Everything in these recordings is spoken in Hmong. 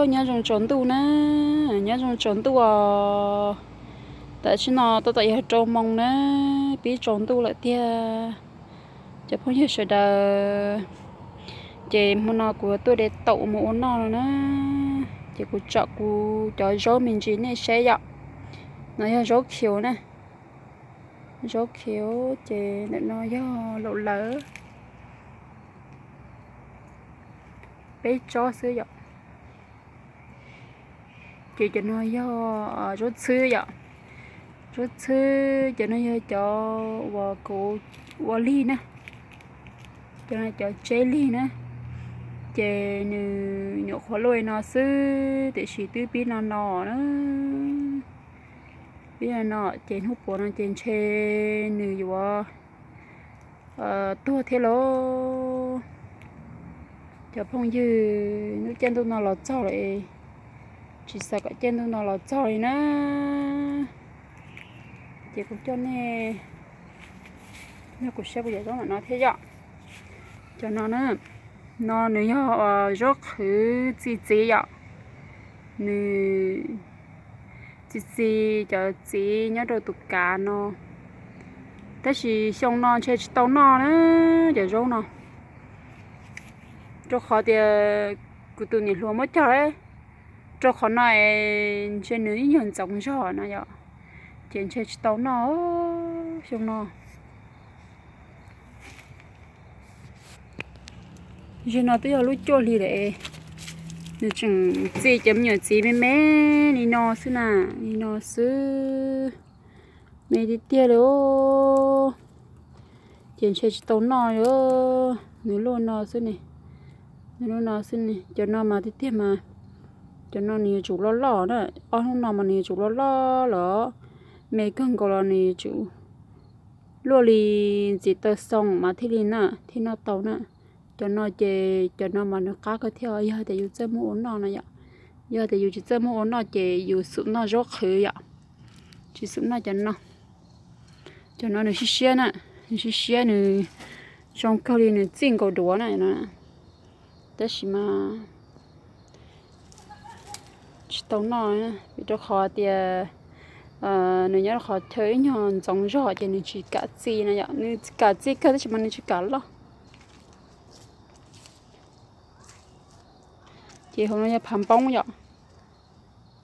Nyob zoo tsaus ntuj na, nyob zoo tsaus ntuj os. Tam sim no tab tom yog rau moos na, pib tsaus ntuj lawm tiag. Cov phooj ywg sawv daws, ces hmo no kuv tuaj de taum mus ua noj no na. Ces kuv tsom kuv cov zaub me ntsis nej saib yom. No yog zaub khiv na, zaub khiv, ces ntawm no yog laum lawv, peb tsob xwb yom. Ces cov no yog zaub txhwb yom, zaub txhwb. Cov no yog cov uas kuv ua lig na, cov no cov tseb lig na. Ces nws nyuam qhuav luaj li no xwb, tiam sis twb pib no no na, pib no no. Ces hnub puav no ces ntshe nws yuav tuag thiab lauj. Cov phooj ywg, lub caij ntuj no los txog lawm, tsis xav kom caij ntuj no los txog li na. Ces kuv coj nej, nej kuv saib kuv cov zaub ntawm no thiab yom. Cov no na, no nws yog zaub qhwv txi txiv yom. Nws txi txiv, cov txiv nyob rau tus kav no. Tab sis xyoo no ntshe tsis tau noj na, cov zaub no, rau qhov tias kuv tus niam hluas muab cog lawm, rau qhov no es ntshe nws ib nyuag ntxoov zog no yom, ces ntshe tsis tau noj xyoo no. Zaum no twb yog lub cuaj hli lawm, nws tseem txi cov me nyuam txiv me me li no xwb na, li no xwb, me tiag tiag li. Ces ntshe tsis tau noj li, nws luaj no xwb ne, nws luaj no xwb ne. Cov no mas tiag tiag mas, cov no nws yuav tsum loj loj na, ob hnub no mas nws yuav tsum loj loj los, me kawg nkaus los nws yuav tsum luaj li ntxiv taw xoo mas thiaj li na, thiaj noj tau na. Cov no ces cov no mas nws qab kawg thiab, yog tias yus txawj muab ua noj no yom. Yog tias yus tsis txawj muab ua noj ces yus xum noj zaub qhwv yom, tsis xum noj cov no. Cov no nws siab siab na, nws siab siab, nws zoo kawg li, nws txij nkaus duav na. Tab sis mas tsis tau noj, vim rau qhov tias nws nyob rau qhov chaw ib nyuag ntxoov zog ces nws tsis kam txi no yom. Nws kam txi kawg tab sis mas nws tsis kam loj. Ces hauv no yog phav npoob yom.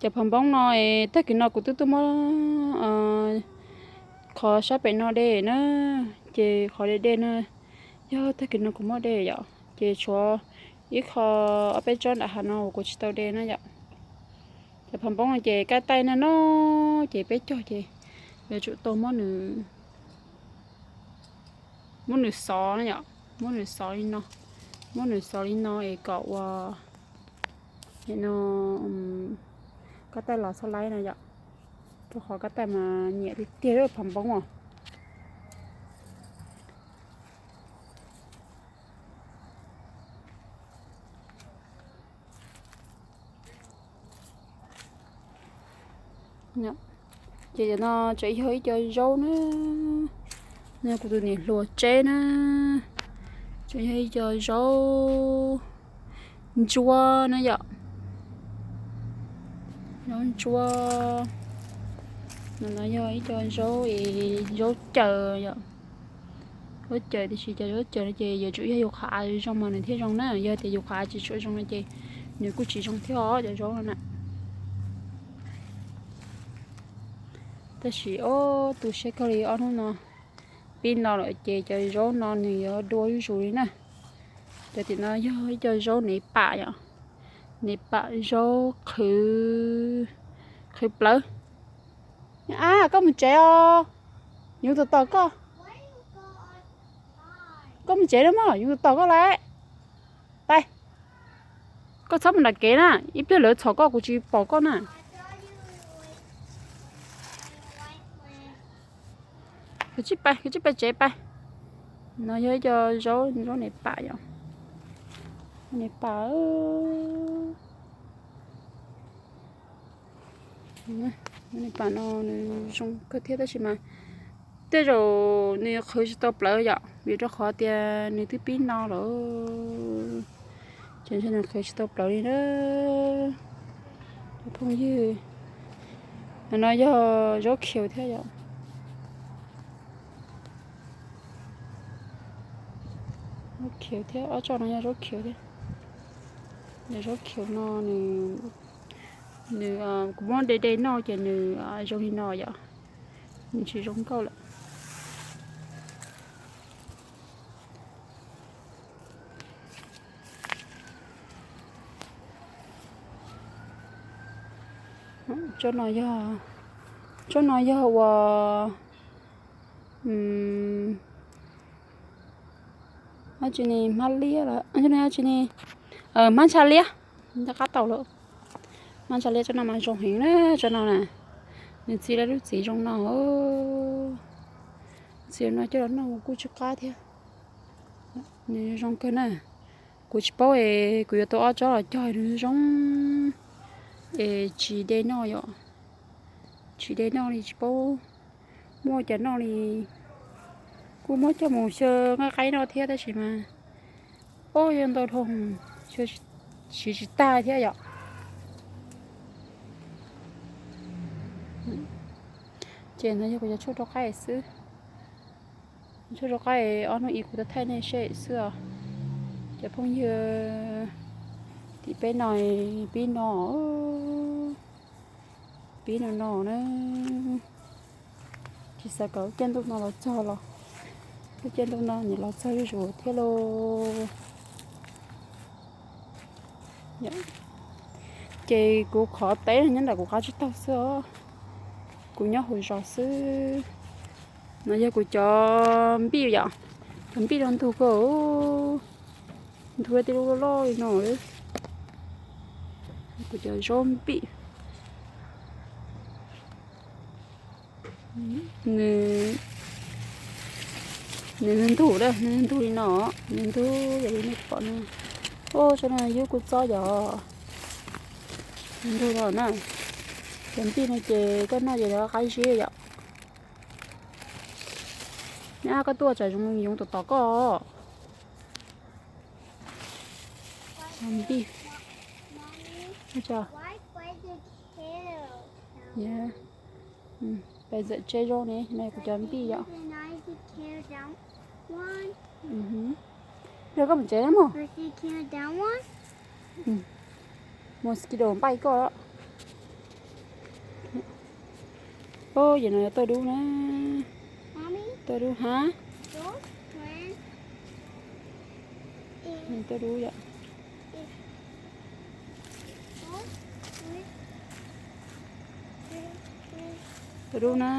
Cov phav npoob no es tag kis no kuv twb tuaj muab qhov sab pem no de na, ces qhov de de na, yog tag kis no kuv muab de yom, ces tshuav ib qho ob peb tsob nram hav no uas kuv tsis tau de na yom. Cov phav npoob no ces kaj taij no no, ces peb cog ces yuav tsum tau muab nws, muab nws xov na yom, muab nws xov li no, muab nws xov li no es kom ua no, kaj taij los txhob laib no yom, rau qhov kaj taij mas nyiam tiag tiag phav npoob os. Ces cov no tseem yog ib co zaub na, no kuv tus niam hluas tseb na, tseem yog ib co zaub ntsuab na yom, zaub ntsuab. No no yog ib co zaub es zaub caws yom, zaub caws tiam sis cov zaub caws no ces yuav tsum yog yus qhov av zoo mas nws thiaj zoo na, yog tias yus qhov av tsis tshua zoo no ces nws kuj tsis zoo thiab os cov zaub no na. Tab sis ob tug siab kawg li ob hnub no pib no lawm ces cov zaub no nws yuav dua zuj zus li na. Cov tim no yog ib co zaub nev pam yom, nev pam zaub qhwv, qhwv plawv. A, koj mus tsev os, yus tus tos koj. Koj mus tsev na mog, yus tus tos koj lawm. Pais, koj txhob mus nram kev na, ib pliag lawv txhom koj kuv tsis pom koj na. Koj tsij pais, koj tsij pais tsev pais. No yog ib co zaub, zaub nev pam yom, nev pam. Zaub nev pam no nws zoo kawg thiab tab sis mas tej zaum nws qhwv tsis tau plawv yom, vim rau qhov tias nws twb pib no lawm, ces nws qhwv tsis tau plawv li na. Cov phooj ywg, no yog zaub khiaus thiab yom. Zaub khiaus thiab, ob tsob no yog zaub khiaus thiab. Zaub khiaus no nws, nws, kuv muab de de noj ces nws zoo li no yom. Nws tsis zoo nkauj lawm. Tsob no yog, tsob no yog uas, dab tsi ne, hmab liab los dab tsi ne, hmab ntsha liab, nco qab tau lawm. Hmab ntsha liab tsob no mas zoo heev na, tsob no na, nws txi lub txiv zoo no. Txiv no coj los noj kuj tsw qab thiab. Nws zoo kawg na. Kuv tsis paub es kuv yuav tau ob tsob los cog nws zoo es tsis de noj yom. Tsis de noj li tsis paub muab cov noj li. Kuj muab coj mus xyaw nqaij qaib noj thiab tab sis mas, o, yog ntau dhau, siv tsis tag thiab yom. Ces no yog kuv cov tshuaj rau qaib xwb. Tshuaj rau qaib ob hnub ib kuv tau thaij nej seb xwb os. Cov phooj ywg, tim peb no, pib no, pib no no na. Tsis xav kom lub caij ntuj no los txog los, lub caij ntuj no nws los txog zuj zus thiab lauj. Ces kuv qhov teb nyob nram kuv qab tsib taug xwb os. Kuv nyob hauv zos xwb. No yog kuv cov npij yom. Cov npij no ntug kawg, ntug tib lub loj loj li no. Kuv cov zaub npij. Nws, nws ntug, nws ntug li no, nws ntug yog li nej pom no. Ua tsob no yub kuj txob yom. Nws ntug no na. Cov npij no ces koj noj ces lawv qab zib yom. Nyob koj tuaj tsam zoo yoov tom tom koj. Npij. Pais ntxawm tsev zoo ne, no kuv cov npij yom. Yog koj mus tsev na mog. Mosquito npaij koj. Yam no yog tauj dub na. Tauj dub hab. Tauj dub yom. Tauj dub na.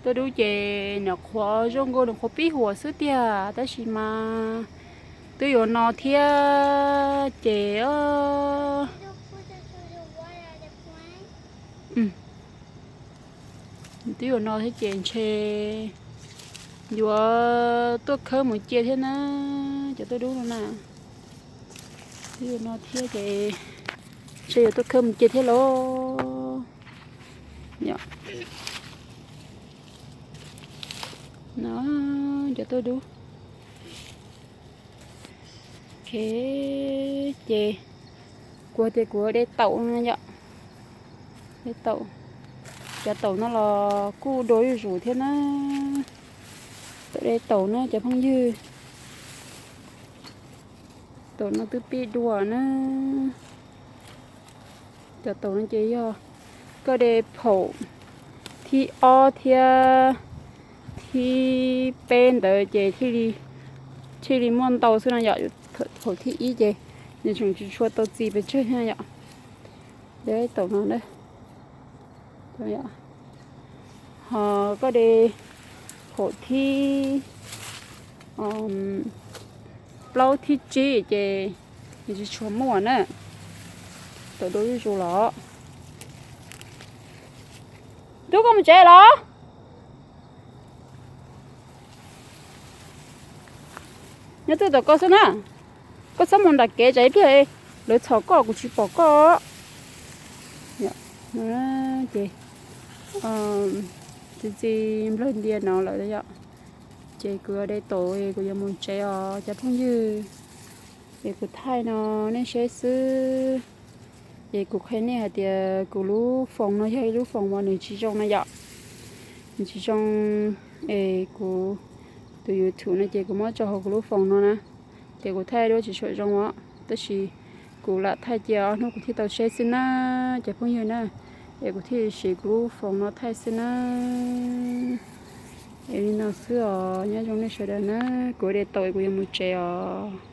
Tauj dub ces nws qhuav zoo nkauj, nws qhuav pib huam xwb tiag tab sis mas twb yuav no thiab ces twb yuav no thiab ces ntshe yuav tuaj khawb mus cia thiab na. Cov tauj dub no na, twb yuav no thiab ces ntshe yuav tuaj khawb mus cia thiab lauj. No, cov tauj dub. Ok, ces kuv tias kuv de taum no yom. De taum, cov taum no los kuj dua zuj zus thiab na. Taum de taum na cov phooj ywg. Taum no twb pib dua na. Cov taum no ces yog koj de phaum thib ob thiab thib peb ntawd ces thiaj li muaj ntau xwb no yom. Phaum thib ib ces nws tseem tsis tshua tau txi pes tsawg thiab yom. De taum no na. Ho koj de phaum thib plaub thib tsib ces nws tsis tshua muaj na. Taum dua zuj zus los. Tub, koj mus tsev los? Nyob twj tom koj xwb na. Koj txhob mus nram kev tsam ib pliag lawv txhom koj kuv tsis pom koj. Ces txiv txiv nplawg ntia no lawm yom. Ces kuv yuav de taum es kuv yuav mus tsev os cov phooj ywg. Es kuv thaij no nej saib xwb. Ces kuv qhia nej hais tias kuv lub foos no yog ib lub foos uas nws tsis zoo na yom. Nws tsis zoo, es kuv tus YouTube no ces kuv muab tso hauv kuv lub foos no na, ces kuv thaij duab tsis tshua zoo os, tab sis kuv lam thaij cia ob hnub kuv thiaj tau tsheb xwb na, cov phooj ywg na, es kuv thiaj siv kuv lub foos no thaij xwb na. Es li no xwb os, nyob zoo nej sawv daws na, kuv de tau es kuv yuav mus tsev os.